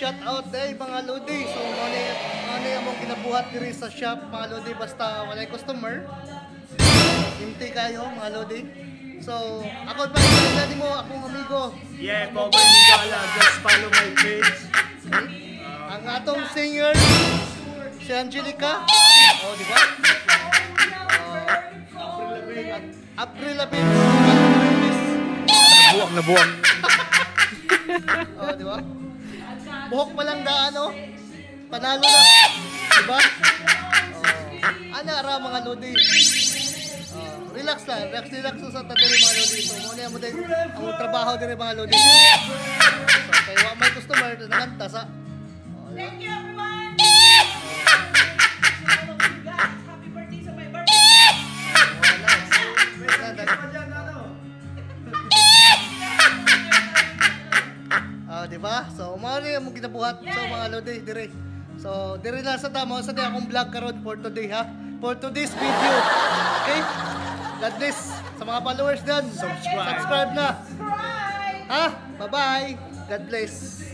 Shout out day, mga lodi. So mao ni among ginabuhat diri sa shop, mga lodi, basta walay customer. Empty kayo, mga lodi. So ako pa nimo akong amigo. Yeah, Cowboy Migala. Just follow my page. Ang atong singer, si Angelica. Oh, di ba? April Lavigne. April Lavigne. Nabuang, nabuang. Oh, di ba? Buhok pa lang daan, oh. Panalo na. Di ba? Oh. Ana ra, mga lodi. Oh, relax lang, relax, relax sa ta diri, mga lodi. So mo na mo din ang trabaho diri, mga lodi. So kay wa may customer, nanganta sa. Oh, di ba? Thank you, everyone! To all of you guys, happy birthday sa my birthday! Oh, nice. Pa dyan, ano? Ah, di ba? So, mao ni among ginabuhat so mga lodi dire. So, dire lang sa tamo sa di akong vlog karon for today, ha. For today's video. Okay? God bless sa mga followers diyan. Subscribe. Subscribe na. Subscribe! Ha? Bye-bye. God bless.